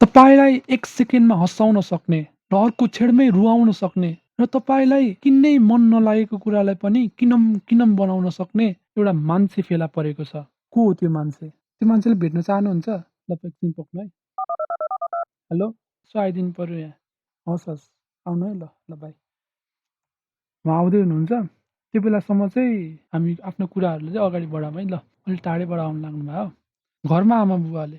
तपाईँलाई 1 सेकेन्डमा हँसाउन सक्ने र अर्को क्षणमै रुवाउन सक्ने र तपाईँलाई किन्नै मन नलागेको कुरालाई पनि किनम किनम बनाउन सक्ने एउटा मान्छे फेला परेको छ। को हो त्यो मान्छे? त्यो मान्छेले भेट्न चाहनुहुन्छ? ल एकछिन पोख्नु है। हेलो, यसो आइदिनु पर्यो यहाँ। हवस्, हवस्। आउनु है ल, ल बाई। उहाँ आउँदै हुनुहुन्छ? त्यो बेलासम्म चाहिँ हामी आफ्नो कुराहरूलाई चाहिँ अगाडि बढाऊँ है ल। अलिक टाढैबाट आउनु लाग्नुभयो। घरमा आमा-बुबाले,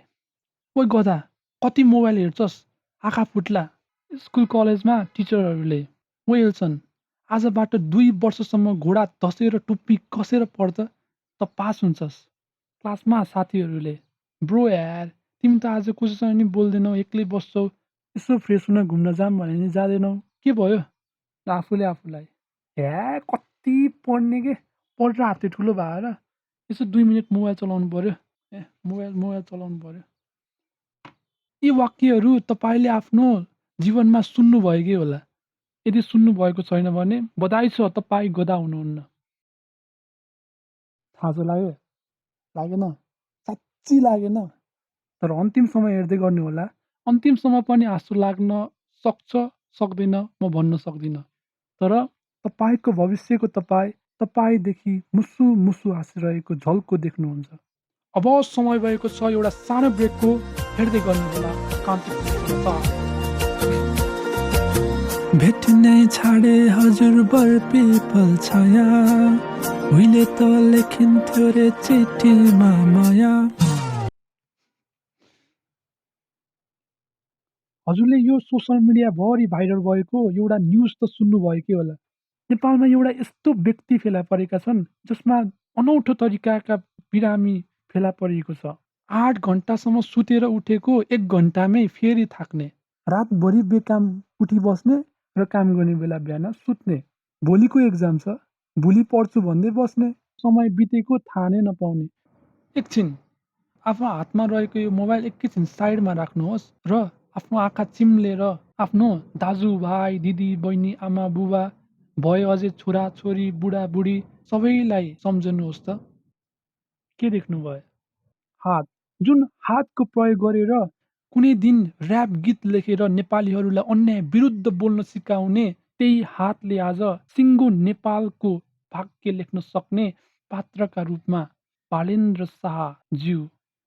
"ओइ गधा, कति मोबाइल हेर्छस्? आँखा फुट्ला।" स्कुल कलेजमा टिचरहरूले, "ओइ एल्सन, आजबाट 2 वर्षसम्म घोडा धसेर टुप्पी कसेर पढ त पास हुन्छस्।" क्लासमा साथीहरूले, "ब्रो यार, तिमी त आज कसैसँग नि बोल्दैनौ, एक्लै बस्छौ। यसो फ्रेस हुन घुम्न जाऊँ भने नि जाँदैनौ, के भयो?" र आफूले आफूलाई, "हे कति पढ्ने के, पढेर हात्ते ठुलो भएर यसो 2 मिनट मोबाइल चलाउनु पर्यो। मोबाइल मोबाइल चलाउनु पर्यो।" यी वाक्यहरू तपाईँले आफ्नो जीवनमा सुन्नुभएकै होला। यदि सुन्नुभएको छैन भने बधाई छ, तपाईँ गधा हुनुहुन्न। खाँचो लाग्यो? लागेन? साँच्ची लागेन? तर अन्तिमसम्म हेर्दै गर्नुहोला। अन्तिमसम्म पनि हाँसो लाग्न सक्छ, सक्दैन, म भन्न सक्दिनँ। तर तपाईँको भविष्यको तपाईँदेखि मुसु मुसु हाँसिरहेको झल्को देख्नुहुन्छ। अब समय भएको छ एउटा सानो ब्रेकको, हेर्दै गर्नुहोला कान्तिक समाचार। भेट्नै छाडे हजुर बर पिपल छाया, उहिले त लेखिन्थ्यो रे चिठीमा माया। हजुरले यो सोसल मिडियाभरि भाइरल भएको एउटा न्युज त सुन्नुभएकै होला। नेपालमा एउटा यस्तो व्यक्ति फेला परेका छन् जसमा अनौठो तरिकाका बिरामी फेला परिएको छ। 8 घन्टासम्म सुतेर उठेको 1 घन्टामै फेरि थाक्ने, रातभरि बेकाम उठी बस्ने र काम गर्ने बेला बिहान सुत्ने। भोलिको एक्जाम छ, भोलि पढ्छु भन्दै बस्ने, समय बितेको थाहा नै नपाउने। एकछिन आफ्नो हातमा रहेको यो मोबाइल एकैछिन साइडमा राख्नुहोस् र आफ्नो आँखा चिम्लेर आफ्नो दाजुभाइ, दिदी, बहिनी, आमा, बुबा, भयो अझै छोरा, छोरी, बुढा, बुढी सबैलाई सम्झनुहोस् त। के देख्नुभयो? हात। जुन हातको प्रयोग गरेर कुनै दिन ऱ्याप गीत लेखेर नेपालीहरूलाई अन्याय विरुद्ध बोल्न सिकाउने त्यही हातले आज सिङ्गो नेपालको भाग्य लेख्न सक्ने पात्रका रूपमा बालेन्द्र शाहज्यू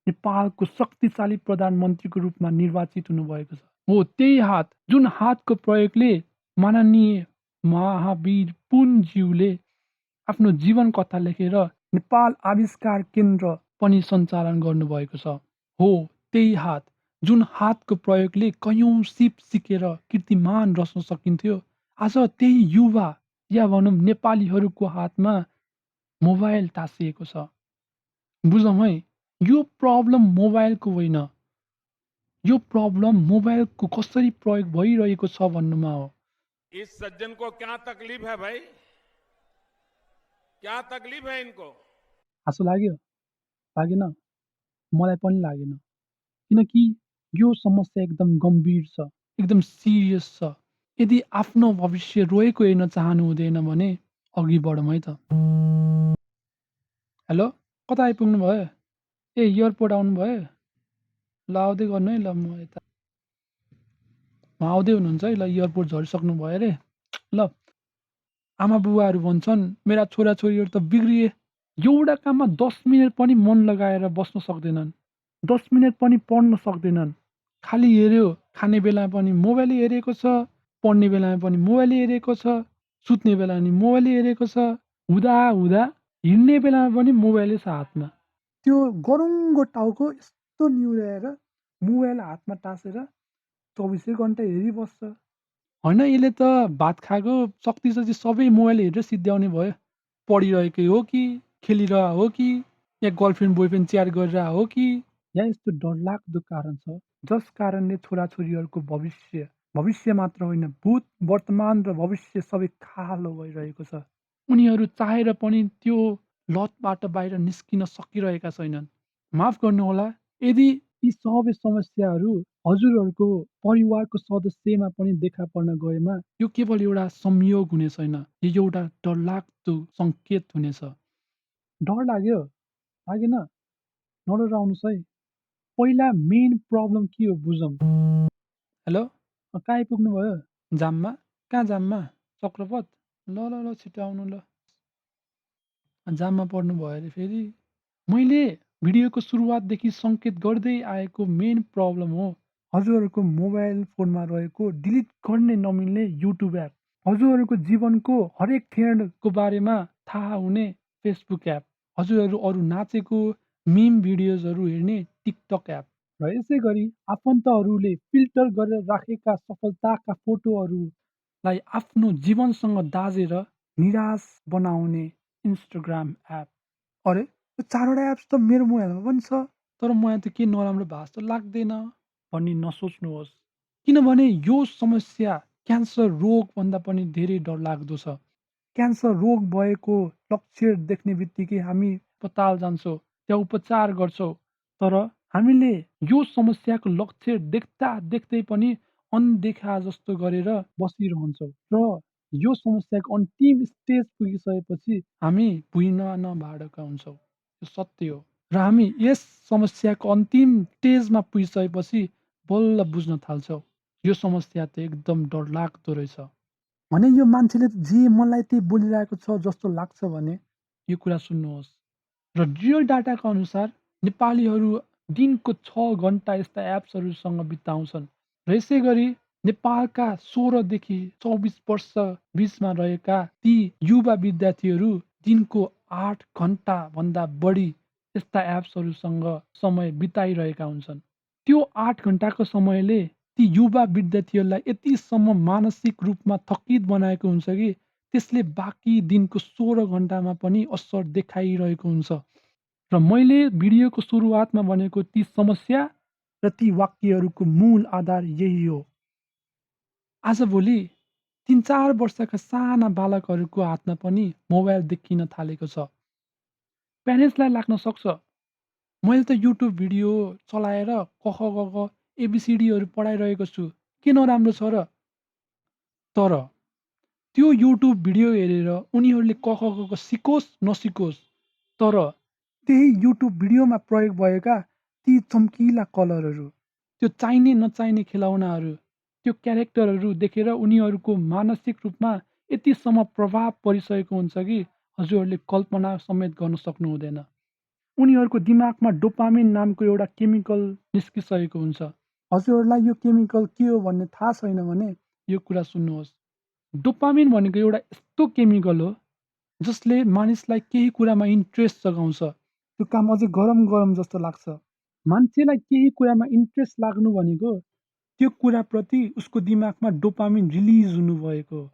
नेपालको शक्तिशाली प्रधानमन्त्रीको रूपमा निर्वाचित हुनुभएको छ। हो त्यही हात, जुन हातको प्रयोगले माननीय महावीर पुनज्यूले आफ्नो जीवन कथा लेखेर नेपाल आविष्कार केन्द्र पनि सञ्चालन गर्नुभएको छ। हो त्यही हात, जुन हातको प्रयोगले कैयौँ सिप सिकेर कीर्तिमान रच्न सकिन्थ्यो, आज त्यही युवा या भनौँ नेपालीहरूको हातमा मोबाइल टाँसिएको छ। बुझौँ है, यो प्रब्लम मोबाइलको होइन, यो प्रब्लम मोबाइलको कसरी प्रयोग भइरहेको छ भन्नुमा हो। इस सज्जन को क्या तकलीफ है भाई? क्या तकलीफ है इनको? हाँसो लाग्यो? लागेन? मलाई पनि लागेन। किनकि यो समस्या एकदम गम्भीर छ, एकदम सिरियस छ। यदि आफ्नो भविष्य रोएको हेर्न चाहनु हुँदैन भने अघि बढौँ है त। हेलो, कता आइपुग्नु भयो? ए एयरपोर्ट आउनुभयो? ल आउँदै गर्नु है, ल म यता आउँदै हुनुहुन्छ है, ल एयरपोर्ट झरिसक्नु भयो अरे। ल आमा बुबाहरू भन्छन् मेरा छोराछोरीहरू त बिग्रिए, एउटा काममा 10 मिनट पनि मन लगाएर बस्न सक्दैनन्, 10 मिनट पनि पढ्न सक्दैनन्। खालि हेऱ्यो, खाने बेलामा पनि मोबाइलै हेरेको छ, पढ्ने बेलामा पनि मोबाइलै हेरेको छ, सुत्ने बेलामा पनि मोबाइलै हेरेको छ, हुँदा हुँदा हिँड्ने बेलामा पनि मोबाइलै छ हातमा। त्यो गरुङ्गो टाउको यस्तो निहुराएर मोबाइल हातमा टाँसेर 24 घन्टा हेरिबस्छ। होइन, यसले त भात खाएको शक्ति शक्ति सबै मोबाइल हेरेर सिद्ध्याउने भयो। पढिरहेकै हो कि, खेलिरह हो कि, या गर्लफ्रेन्ड बोयफ्रेन्ड च्याट गरिरह हो कि, या यस्तो डरलाग्दो कारण छ जस कारणले छोराछोरीहरूको भविष्य भविष्य मात्र होइन, भूत, वर्तमान र भविष्य सबै कालो भइरहेको छ। उनीहरू चाहेर पनि त्यो लतबाट बाहिर निस्किन सकिरहेका छैनन्। माफ गर्नुहोला, यदि यी सबै समस्याहरू हजुरहरूको परिवारको सदस्यमा पनि देखा पर्न गएमा यो केवल एउटा संयोग हुने छैन, यो एउटा डरलाग्दो सङ्केत हुनेछ। डर लाग्यो? लागेन? नडराउनुहोस् है। पहिला मेन प्रब्लम के हो बुझौँ। हेलो, कहाँ आइपुग्नु भयो? जाममा? कहाँ जाममा? चक्रपथ? ल ल ल छिटो आउनु ल। जाममा पर्नु भयो अरे फेरि। मैले भिडियोको सुरुवातदेखि सङ्केत गर्दै आएको मेन प्रब्लम हो हजुरहरूको मोबाइल फोनमा रहेको डिलिट गर्ने नमिल्ने युट्युब एप, हजुरहरूको जीवनको हरेक क्षणको बारेमा थाहा हुने फेसबुक एप, हजुरहरू अरू नाचेको मिम भिडियोजहरू हेर्ने टिकटक एप, र यसै गरी आफन्तहरूले फिल्टर गरेर राखेका सफलताका फोटोहरूलाई आफ्नो जीवनसँग दाजेर निराश बनाउने इन्स्टाग्राम एप। अरे यो चारवटा एप्स त मेरो मोबाइलमा पनि छ, तर मलाई त के नराम्रो भएको जस्तो लाग्दैन भन्ने नसोच्नुहोस्, किनभने यो समस्या क्यान्सर रोगभन्दा पनि धेरै डरलाग्दो छ। क्यान्सर रोग भएको लक्षण देख्ने बित्तिकै हामी अस्पताल जान्छौँ, त्यहाँ उपचार गर्छौँ, तर हामीले यो समस्याको लक्षण देख्दा देख्दै पनि अनदेखा जस्तो गरेर बसिरहन्छौँ र यो समस्याको अन्तिम स्टेज पुगिसकेपछि हामी भुइँमा नभाडेका हुन्छौँ। यो सत्य हो र हामी यस समस्याको अन्तिम स्टेजमा पुगिसकेपछि बल्ल बुझ्न थाल्छौँ यो समस्या त एकदम डरलाग्दो रहेछ भने यो मान्छेले जे मलाई त्यही बोलिरहेको छ जस्तो लाग्छ भने यो कुरा सुन्नुहोस्। र रियल डाटाका अनुसार नेपालीहरू दिनको 6 घन्टा यस्ता एप्सहरूसँग बिताउँछन् र यसै गरी नेपालका 16 देखि 24 वर्ष बिचमा रहेका ती युवा विद्यार्थीहरू दिनको 8 घन्टाभन्दा बढी यस्ता एप्सहरूसँग समय बिताइरहेका हुन्छन्। त्यो 8 घन्टाको समयले ती युवा विद्यार्थीहरूलाई यतिसम्म मानसिक रूपमा थकित बनाएको हुन्छ कि त्यसले बाँकी दिनको 16 घन्टामा पनि असर देखाइरहेको हुन्छ। र मैले भिडियोको सुरुवातमा भनेको ती समस्या र ती वाक्यहरूको मूल आधार यही हो। आजभोलि 3-4 वर्षका साना बालकहरूको हातमा पनि मोबाइल देखिन थालेको छ। प्यारेन्ट्सलाई लाग्न सक्छ मैले त युट्युब भिडियो चलाएर क ख ग घ एबिसिडीहरू पढाइरहेको छु, के नराम्रो छ र? तर त्यो युट्युब भिडियो हेरेर उनीहरूले क ख ग घ सिकोस् नसिकोस्, तर त्यही युट्युब भिडियोमा प्रयोग भएका ती चम्किला कलरहरू, त्यो चाहिने नचाहिने खेलौनाहरू, त्यो क्यारेक्टरहरू देखेर उनीहरूको मानसिक रूपमा यतिसम्म प्रभाव परिसकेको हुन्छ कि हजुरहरूले कल्पना समेत गर्न सक्नु हुँदैन। उनीहरूको दिमागमा डोपामिन नामको एउटा केमिकल निस्किसकेको हुन्छ। हजुरहरूलाई यो केमिकल के हो भन्ने थाहा छैन भने यो कुरा सुन्नुहोस्। डोपामिन भनेको एउटा यस्तो केमिकल हो जसले मानिसलाई केही कुरामा इन्ट्रेस्ट जगाउँछ। त्यो काम अझै गरम गरम जस्तो लाग्छ। मान्छेलाई केही कुरामा इन्ट्रेस्ट लाग्नु भनेको त्यो कुराप्रति उसको दिमागमा डोपामिन रिलिज हुनु भएको हो।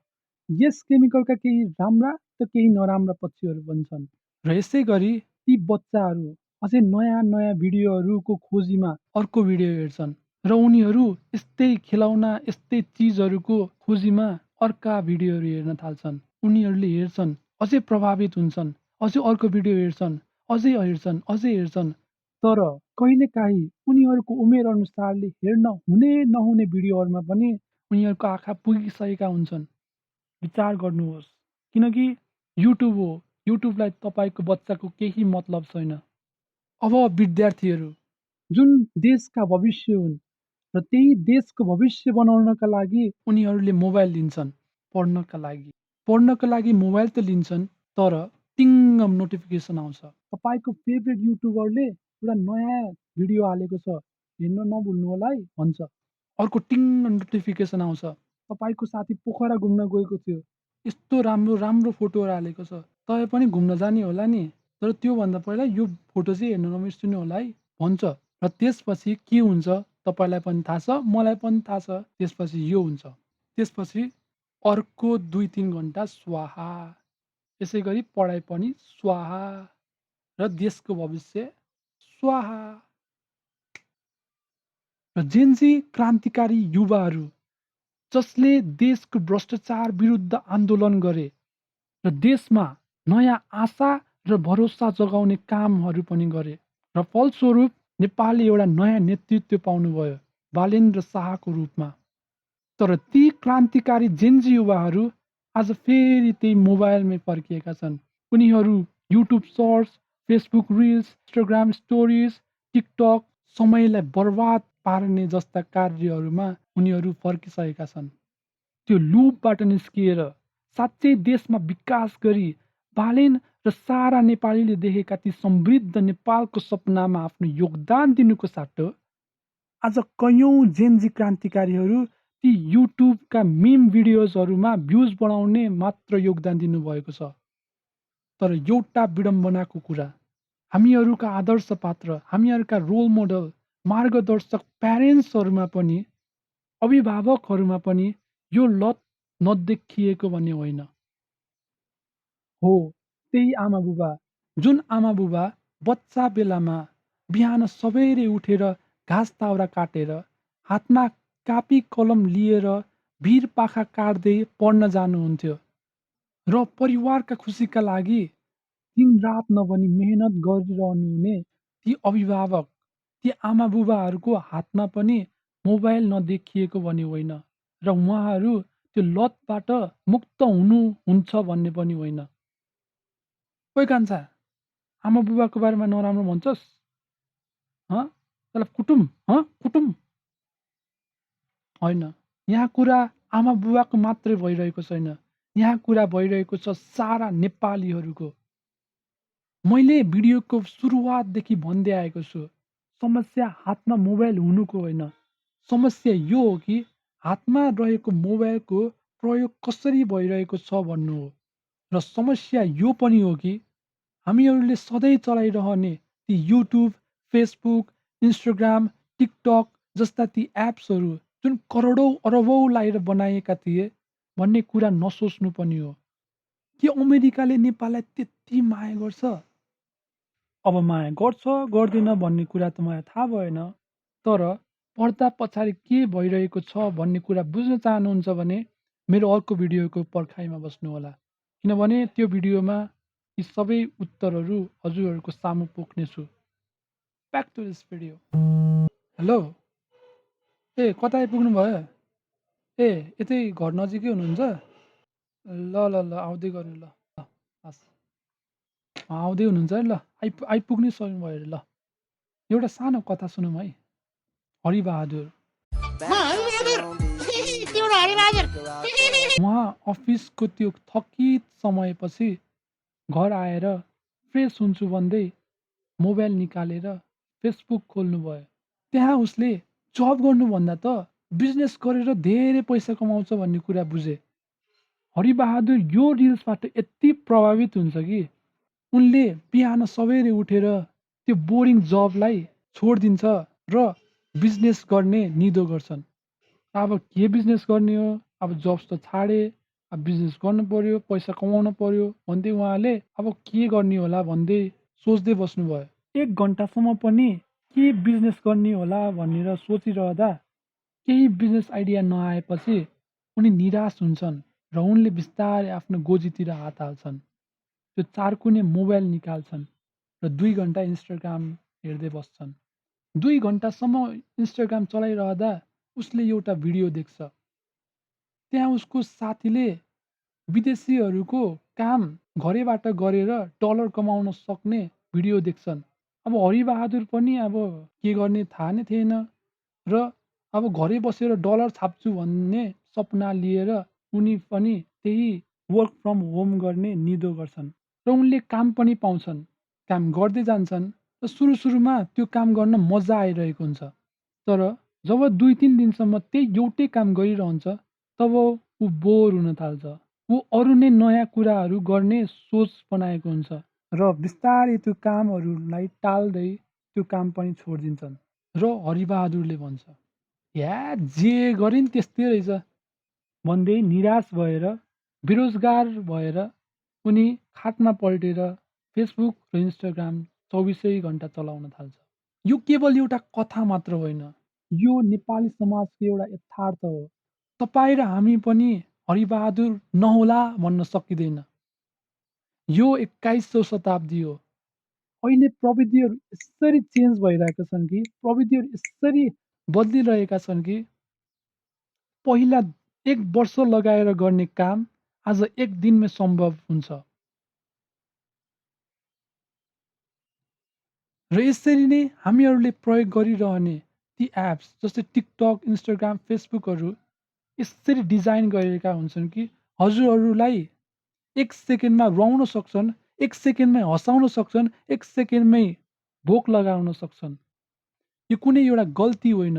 यस केमिकलका केही राम्रा त केही नराम्रा पक्षहरू पनि छन् र यसै गरी ती बच्चाहरू अझै नयाँ नयाँ भिडियोहरूको खोजीमा अर्को भिडियो हेर्छन् र उनीहरू यस्तै खेलौना यस्तै चिजहरूको खोजीमा अर्का भिडियोहरू हेर्न थाल्छन्। उनीहरूले हेर्छन् अझै प्रभावित हुन्छन्, अझै अर्को भिडियो हेर्छन्, अझै हेर्छन्, तर कहिलेकाहीँ उनीहरूको उमेर अनुसारले हेर्न हुने नहुने भिडियोहरूमा पनि उनीहरूको आँखा पुगिसकेका हुन्छन्। विचार गर्नुहोस्, किनकि युट्युब हो, युट्युबलाई तपाईँको बच्चाको केही मतलब छैन। अब विद्यार्थीहरू जुन देशका भविष्य हुन् र त्यही देशको भविष्य बनाउनका लागि उनीहरूले मोबाइल लिन्छन् पढ्नका लागि मोबाइल त लिन्छन्, तर टिङ्गम नोटिफिकेसन आउँछ। तपाईँको फेभरेट युट्युबरले एउटा नयाँ भिडियो हालेको छ, हेर्न नभुल्नु होला है भन्छ। अर्को टिङ्ग नोटिफिकेसन आउँछ, तपाईँको साथी पोखरा घुम्न गएको थियो, यस्तो राम्रो राम्रो फोटोहरू हालेको छ, तपाईँ पनि घुम्न जाने होला नि, तर त्योभन्दा पहिला यो फोटो चाहिँ हेर्न नबिर्सिनु होला है भन्छ। र त्यसपछि के हुन्छ तपाईँलाई पनि थाहा छ, मलाई पनि थाहा छ। त्यसपछि यो हुन्छ, त्यसपछि अर्को 2-3 घन्टा स्वाहा, यसै गरी पढाइ पनि स्वाहा र देशको भविष्य स्वाहा। र जेन्जी क्रान्तिकारी युवाहरू जसले देशको भ्रष्टाचार विरुद्ध आन्दोलन गरे र देशमा नयाँ आशा र भरोसा जगाउने कामहरू पनि गरे र फलस्वरूप नेपालले एउटा नयाँ नेतृत्व पाउनुभयो बालेन्द्र शाहको रूपमा। तर ती क्रान्तिकारी जेन्जी युवाहरू आज फेरि त्यही मोबाइलमै फर्किएका छन्। उनीहरू YouTube shorts, Facebook reels, Instagram stories, TikTok समयलाई बर्बाद पार्ने जस्ता कार्यहरूमा उनीहरू फर्किसकेका छन्। त्यो लुपबाट निस्किएर साँच्चै देशमा विकास गरी बालेन र सारा नेपालीले देखेका ती समृद्ध नेपालको सपनामा आफ्नो योगदान दिनुको साटो आज कैयौँ जेनजी क्रान्तिकारीहरू ती युट्युबका मिम भिडियोजहरूमा भ्युज बढाउने मात्र योगदान दिनुभएको छ। तर एउटा विडम्बनाको कुरा, हामीहरूका आदर्श पात्र, हामीहरूका रोल मोडल, मार्गदर्शक प्यारेन्ट्सहरूमा पनि, अभिभावकहरूमा पनि यो लत नदेखिएको भन्ने होइन। हो, त्यही आमाबुबा, जुन आमाबुबा बच्चा बेलामा बिहान सबेरै उठेर घाँस दाउरा काटेर हातमा कापी कलम लिएर भिर पाखा काट्दै पढ्न जानुहुन्थ्यो र परिवारका खुसीका लागि दिनरात नभनी मेहनत गरिरहनुहुने ती अभिभावक, ती आमाबुबाहरूको हातमा पनि मोबाइल नदेखिएको भन्ने होइन र उहाँहरू त्यो लतबाट मुक्त हुनुहुन्छ भन्ने पनि होइन। ओइ कान्छा, आमाबुबाको बारेमा नराम्रो भन्छस्? हँ? तँलाई कुटुम? कुटुम? होइन, यहाँ कुरा आमाबुबाको मात्रै भइरहेको छैन, यहाँ कुरा भइरहेको छ सारा नेपालीहरूको। मैले भिडियोको सुरुवातदेखि भन्दै आएको छु, समस्या हातमा मोबाइल हुनुको होइन, समस्या यो हो कि हातमा रहेको मोबाइलको प्रयोग कसरी भइरहेको छ भन्नु हो। र समस्या यो पनि हो कि हामीहरूले सधैँ चलाइरहने ती युट्युब, फेसबुक, इन्स्टाग्राम, टिकटक जस्ता ती एप्सहरू जुन करोडौँ अरबौँ लाएर बनाएका थिए भन्ने कुरा नसोच्नु पनि हो। के अमेरिकाले नेपाललाई त्यति माया गर्छ? अब माया गर्छ गर्दैन भन्ने कुरा त मलाई थाहा भएन, तर पर्दा पछाडि के भइरहेको छ भन्ने कुरा बुझ्न चाहनुहुन्छ भने मेरो अर्को भिडियोको पर्खाइमा बस्नुहोला, किनभने त्यो भिडियोमा यी सबै उत्तरहरू हजुरहरूको सामु पोख्नेछु। Back to this video. Hello, ए कता आइपुग्नु भयो? ए यतै घर नजिकै हुनुहुन्छ? ल ल ल आउँदै गर्नु ल, हस् आउँदै हुनुहुन्छ है, ल आइपुग्नै सक्नुभयो अरे। ल एउटा सानो कथा सुनौँ है। हरिबहादुर उहाँ अफिसको त्यो थकित समयपछि घर आएर फ्रेस हुन्छु भन्दै मोबाइल निकालेर फेसबुक खोल्नुभयो। त्यहाँ उसले जब गर्नुभन्दा त बिजनेस गरेर धेरै पैसा कमाउँछ भन्ने कुरा बुझे। हरिबहादुर यो रिल्सबाट यति प्रभावित हुन्छ कि उनले बिहान सबेरै उठेर त्यो बोरिङ जबलाई छोडिदिन्छ र बिजनेस गर्ने निधो गर्छन्। अब के बिजनेस गर्ने हो, अब जब्स त छाडे, अब बिजनेस गर्नु पर्यो, पैसा कमाउनु पर्यो भन्दै उहाँले अब के गर्ने होला भन्दै सोच्दै बस्नुभयो। 1 घन्टासम्म पनि के बिजनेस गर्ने होला भनेर सोचिरहँदा केही बिजनेस आइडिया नआएपछि उनी निराश हुन्छन् र उनले बिस्तारै आफ्नो गोजीतिर हात हाल्छन्। त्यो चारकुने मोबाइल निकाल्छन् र 2 घन्टा इन्स्टाग्राम हेर्दै बस्छन्। 2 घन्टासम्म इन्स्टाग्राम चलाइरहँदा उसले एउटा भिडियो देख्छ। त्यहाँ उसको साथीले विदेशीहरूको काम घरैबाट गरेर डलर कमाउन सक्ने भिडियो देख्छन्। अब हरिबहादुर पनि अब के गर्ने थाहा नै थिएन र अब घरै बसेर डलर छाप्छु भन्ने सपना लिएर उनी पनि त्यही वर्क फ्रम होम गर्ने निधो गर्छन् र उनले काम पनि पाउँछन्। काम गर्दै जान्छन् र सुरुमा त्यो काम गर्न मजा आइरहेको हुन्छ, तर जब 2-3 दिनसम्म त्यही एउटै काम गरिरहन्छ तब ऊ बोर हुन थाल्छ। ऊ अरू नै नयाँ कुराहरू गर्ने सोच बनाएको हुन्छ र बिस्तारै त्यो कामहरूलाई टाल्दै त्यो काम पनि छोडिदिन्छन्। र हरिबहादुरले भन्छ, या जे गरे नि त्यस्तै रहेछ भन्दै निराश भएर बेरोजगार भएर उनी खाटमा पल्टेर फेसबुक र इन्स्टाग्राम 24 घन्टा चलाउन थाल्छ। यो केवल एउटा कथा मात्र होइन, यो नेपाली समाजको एउटा यथार्थ हो। तपाईँ र हामी पनि हरिबहादुर नहोला भन्न सकिँदैन। यो 21औं शताब्दी हो। अहिले प्रविधिहरू यसरी चेन्ज भइरहेका छन् कि, प्रविधिहरू यसरी बदलिरहेका छन् कि पहिला 1 वर्ष लगाएर गर्ने काम आज 1 दिनमै सम्भव हुन्छ। र यसरी नै हामीहरूले प्रयोग गरिरहने ती एप्स जस्तै टिकटक, इन्स्टाग्राम, फेसबुकहरू यसरी डिजाइन गरेका हुन्छन् कि हजुरहरूलाई 1 सेकेन्डमा रुवाउन सक्छन्, 1 सेकेन्डमै हँसाउन सक्छन्, 1 सेकेन्डमै भोक लगाउन सक्छन्। यो कुनै एउटा गल्ती होइन,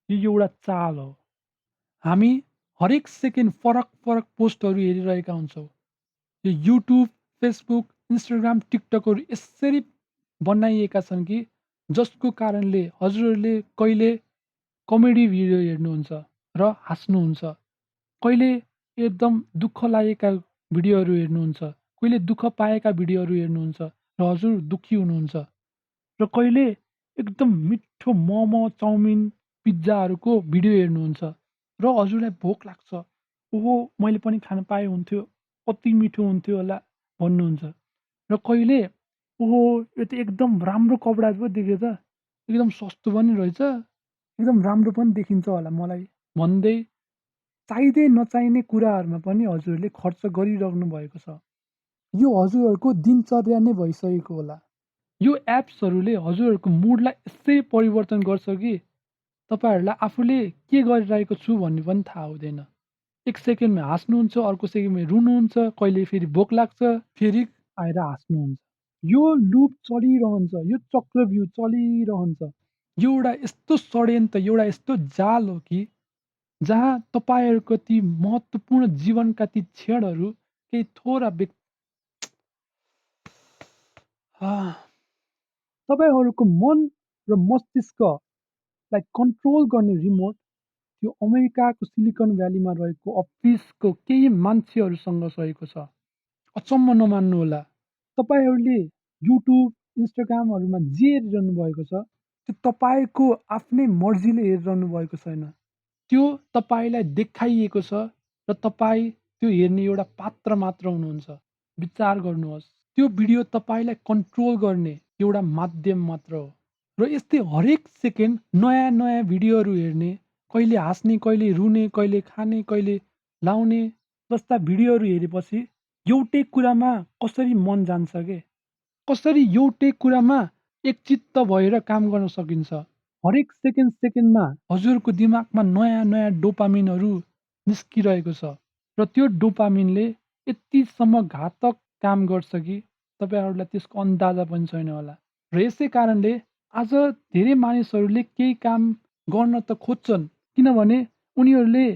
यो एउटा चाल हो। हामी हरेक सेकेन्ड फरक पोस्टहरू हेरिरहेका हुन्छौँ। यो युट्युब, फेसबुक, इन्स्टाग्राम, टिकटकहरू यसरी बनाइएका छन् कि जसको कारणले हजुरहरूले कहिले कमेडी भिडियो हेर्नुहुन्छ र हाँस्नुहुन्छ, कहिले एकदम दुःख लागेका भिडियोहरू हेर्नुहुन्छ, कहिले दुःख पाएका भिडियोहरू हेर्नुहुन्छ र हजुर दुःखी हुनुहुन्छ र कहिले एकदम मिठो मोमो, चाउमिन, पिज्जाहरूको भिडियो हेर्नुहुन्छ र हजुरलाई भोक लाग्छ। ओहो! मैले पनि खान पाए हुन्थ्यो, कति मिठो हुन्थ्यो होला भन्नुहुन्छ र कहिले ओहो! यो त एकदम राम्रो कपडा पो देख्यो त, एकदम सस्तो पनि रहेछ, एकदम राम्रो पनि देखिन्छ होला मलाई भन्दै चाहिँदै नचाहिने कुराहरूमा पनि हजुरहरूले खर्च गरिरहनु भएको छ। यो हजुरहरूको दिनचर्या नै भइसकेको होला। यो एप्सहरूले हजुरहरूको मुडलाई यसै परिवर्तन गर्छ कि तपाईँहरूलाई आफूले के गरिरहेको छु भन्ने पनि थाहा हुँदैन। 1 सेकेन्डमा हाँस्नुहुन्छ, अर्को सेकेन्डमा रुनुहुन्छ, कहिले फेरि भोक लाग्छ, फेरि आएर हाँस्नुहुन्छ। यो लुप चलिरहन्छ, यो चक्रव्यूह चलिरहन्छ। यो एउटा यस्तो षड्यन्त्र, एउटा यस्तो जाल हो कि जहाँ तपाईँहरूको ती महत्त्वपूर्ण जीवनका ती क्षणहरू केही थोरा तपाईँहरूको मन र मस्तिष्कलाई कन्ट्रोल गर्ने रिमोट त्यो अमेरिकाको सिलिकन भ्यालीमा रहेको अफिसको केही मान्छेहरूसँग रहेको छ। अचम्म नमान्नुहोला। तपाईँहरूले युट्युब, इन्स्टाग्रामहरूमा जे हेरिरहनु भएको छ, त्यो तपाईँको आफ्नै मर्जीले हेरिरहनु भएको छैन। त्यो तपाईँलाई देखाइएको छ र तपाईँ त्यो हेर्ने एउटा पात्र मात्र हुनुहुन्छ। विचार गर्नुहोस्। त्यो भिडियो तपाईँलाई कन्ट्रोल गर्ने एउटा माध्यम मात्र हो र यस्तै हरेक सेकेन्ड नयाँ भिडियोहरू हेर्ने, कहिले हाँस्ने, कहिले रुने, कहिले खाने, कहिले लाउने जस्ता भिडियोहरू हेरेपछि एउटै कुरामा कसरी मन जान्छ के? कसरी एउटै कुरामा एकचित्त भएर काम गर्न सकिन्छ? हरेक सेकेन्डमा हजुरको दिमागमा नयाँ डोपामिनहरू निस्किरहेको छ र त्यो डोपामिनले यतिसम्म घातक काम गर्छ कि तपाईँहरूलाई त्यसको अन्दाजा पनि छैन होला। र यसै कारणले आज धेरै मानिसहरूले केही काम गर्न त खोज्छन्, किनभने उनीहरूले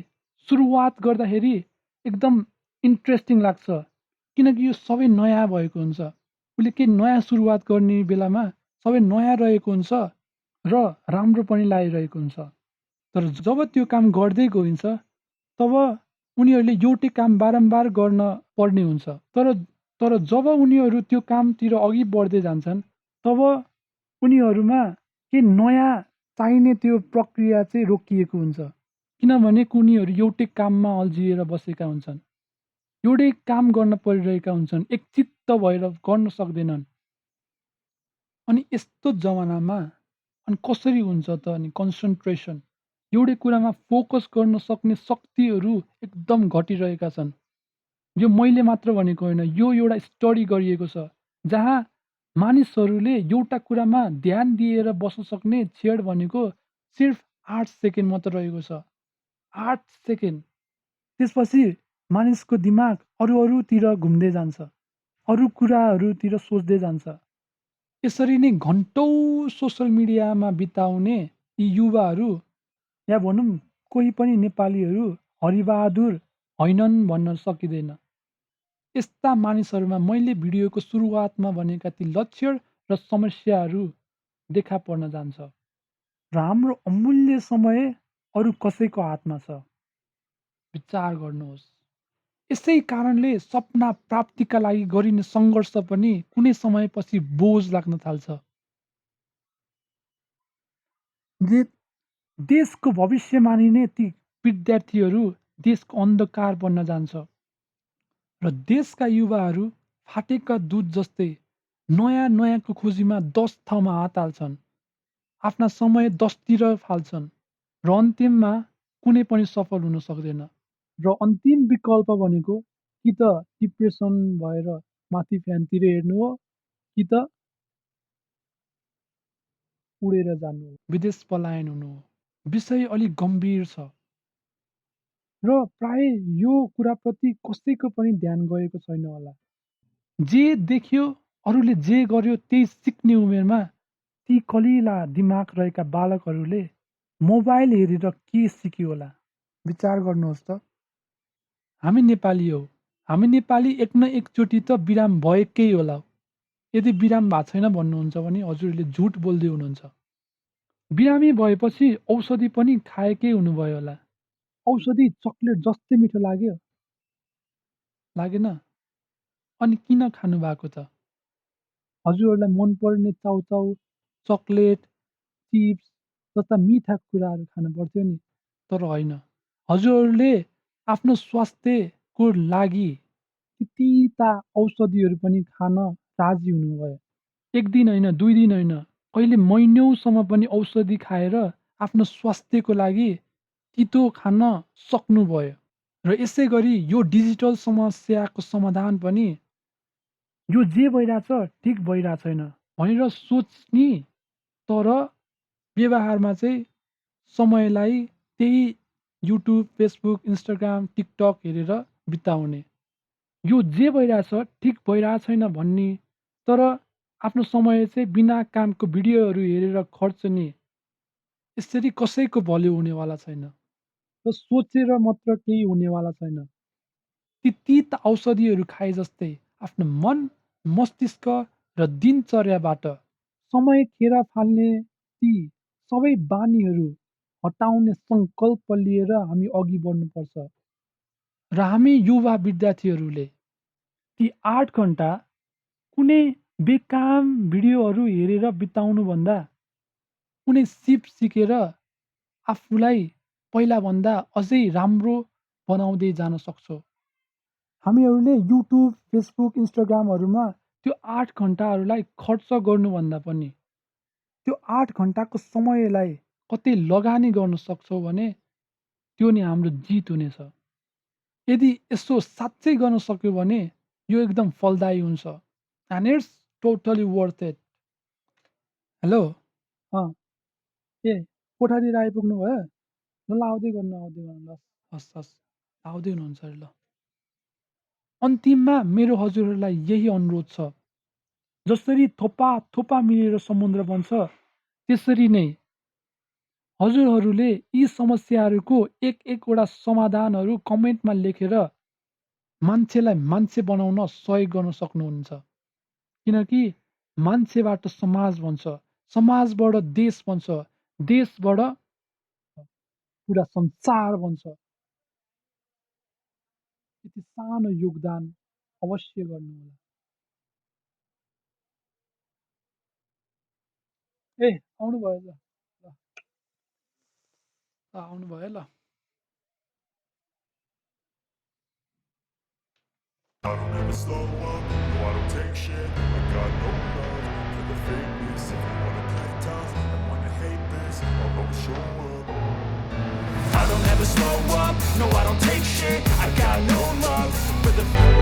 सुरुवात गर्दाखेरि एकदम इन्ट्रेस्टिङ लाग्छ, किनकि यो सबै नयाँ भएको हुन्छ। उसले केही नयाँ सुरुवात गर्ने बेलामा सबै नयाँ रहेको हुन्छ र राम्रो पनि लागिरहेको हुन्छ। तर जब त्यो काम गर्दै गइन्छ तब उनीहरूले एउटै काम बारम्बार गर्न पर्ने हुन्छ। तर जब उनीहरू त्यो कामतिर अघि बढ्दै जान्छन् तब उनीहरूमा केही नयाँ चाहिने त्यो प्रक्रिया चाहिँ रोकिएको हुन्छ, किनभने उनीहरू एउटै काममा अल्झिएर बसेका हुन्छन्, एउटै काम गर्न परिरहेका हुन्छन्, एकचित्त भएर गर्न सक्दैनन्। अनि यस्तो जमानामा अनि कसरी हुन्छ त अनि कन्सन्ट्रेसन एउटै कुरामा फोकस गर्न सक्ने शक्तिहरू एकदम घटिरहेका छन्। यो मैले मात्र भनेको होइन, यो एउटा स्टडी गरिएको छ जहाँ मानिसहरूले एउटा कुरामा ध्यान दिएर बस्न सक्ने क्षण भनेको सिर्फ 8 सेकेन्ड मात्र रहेको छ। 8 सेकेन्ड। त्यसपछि मानिसको दिमाग अरूतिर घुम्दै जान्छ, अरू कुराहरूतिर सोच्दै जान्छ। यसरी नै घन्टौँ सोसल मिडियामा बिताउने यी युवाहरू या भनौँ कोही पनि नेपालीहरू हरिबहादुर होइनन् भन्न सकिँदैन। यस्ता मानिसहरूमा मैले भिडियोको सुरुवातमा भनेका ती लक्षण र समस्याहरू देखा पर्न जान्छ र हाम्रो अमूल्य समय अरू कसैको हातमा छ। विचार गर्नुहोस्। यसै कारणले सपना प्राप्तिका लागि गरिने सङ्घर्ष पनि कुनै समयपछि बोझ लाग्न थाल्छ। देशको भविष्य मानिने ती विद्यार्थीहरू देशको अन्धकार बन्न जान्छ र देशका युवाहरू फाटेका दुध जस्तै नयाँको खोजीमा 10 ठाउँमा हात हाल्छन्, आफ्ना समय 10तिर फाल्छन् र अन्तिममा कुनै पनि सफल हुन सक्दैन। र अन्तिम विकल्प भनेको कि त डिप्रेसन भएर माथि फ्यानतिर हेर्नु हो कि त उडेर जानु हो, विदेश पलायन हुनु हो। विषय अलिक गम्भीर छ र प्राय यो कुराप्रति कसैको पनि ध्यान गएको छैन होला। जे देख्यो, अरूले जे गर्यो त्यही सिक्ने उमेरमा ती कलिला दिमाग रहेका बालकहरूले मोबाइल हेरेर के सिक्यो होला? विचार गर्नुहोस् त। हामी नेपाली हौ। हामी नेपाली एक न एकचोटि त बिराम भएकै होला। यदि बिराम भएको छैन भन्नुहुन्छ भने हजुरले झुट बोल्दै हुनुहुन्छ। बिरामी भएपछि औषधि पनि खाएकै हुनुभयो होला। औषधि चक्लेट जस्तै मिठो लाग्यो? लागेन? अनि किन खानु भएको त? हजुरहरूलाई मनपर्ने चाउचाउ, चक्लेट, चिप्स जस्ता मिठा कुराहरू खानु पर्थ्यो नि, तर होइन। हजुरहरूले आफ्नो स्वास्थ्यको लागि तीता औषधिहरू पनि खान राजी हुनुभयो। एक दिन होइन, 2 दिन होइन, कहिले महिनौसम्म पनि औषधि खाएर आफ्नो स्वास्थ्यको लागि तितो खान सक्नुभयो। र यसै गरी यो डिजिटल समस्याको समाधान पनि यो जे भइरहेछ ठिक भइरहेको छैन भनेर सोच्ने, तर व्यवहारमा चाहिँ समयलाई त्यही युट्युब, फेसबुक, इन्स्टाग्राम, टिकटक हेरेर बिताउने। यो जे भइरहेछ ठिक भइरहेको छैन भन्ने, तर आफ्नो समय चाहिँ बिना कामको भिडियोहरू हेरेर खर्चने, यसरी कसैको भलो हुनेवाला छैन र सोचेर मात्र केही हुनेवाला छैन। ती तीत औषधिहरू खाए जस्तै आफ्नो मन, मस्तिष्क र दिनचर्याबाट समय खेर फाल्ने ती सबै बानीहरू हटाउने सङ्कल्प लिएर हामी अघि बढ्नुपर्छ। र हामी युवा विद्यार्थीहरूले ती 8 घन्टा कुनै बेकाम भिडियोहरू हेरेर बिताउनुभन्दा कुनै सिप सिकेर आफूलाई पहिलाभन्दा अझै राम्रो बनाउँदै जान सक्छौँ। हामीहरूले युट्युब, फेसबुक, इन्स्टाग्रामहरूमा त्यो 8 घन्टाहरूलाई खर्च गर्नुभन्दा पनि त्यो 8 घन्टाको समयलाई कतै लगानी गर्न सक्छौँ भने त्यो नै हाम्रो जित हुनेछ। यदि यसो साँच्चै गर्न सक्यो भने यो एकदम फलदायी हुन्छ। And it's totally worth it. Hello, ए कोठातिर आइपुग्नु भयो? ल आउँदै गर्नु ल। हस्, आउँदै हुनुहुन्छ अरे ल। अन्तिममा मेरो हजुरहरूलाई यही अनुरोध छ, जसरी थोपा थोपा मिलेर समुद्र बन्छ, त्यसरी नै हजुरहरूले यी समस्याहरूको एकवटा समाधानहरू कमेन्टमा लेखेर मान्छेलाई मान्छे बनाउन सहयोग गर्न सक्नुहुन्छ। किनकि मान्छेबाट समाज बन्छ, समाजबाट देश बन्छ, देशबाट पुरा संसार बन्छ। यति सानो योगदान अवश्य गर्नुहोला। ए आउनुभयो ल, आउनुभयो ल। I don't ever slow up, no I don't take shit. I got no love for the fakeness. If you wanna play tough and wanna hate this, I'll always show up. I don't ever slow up, no I don't take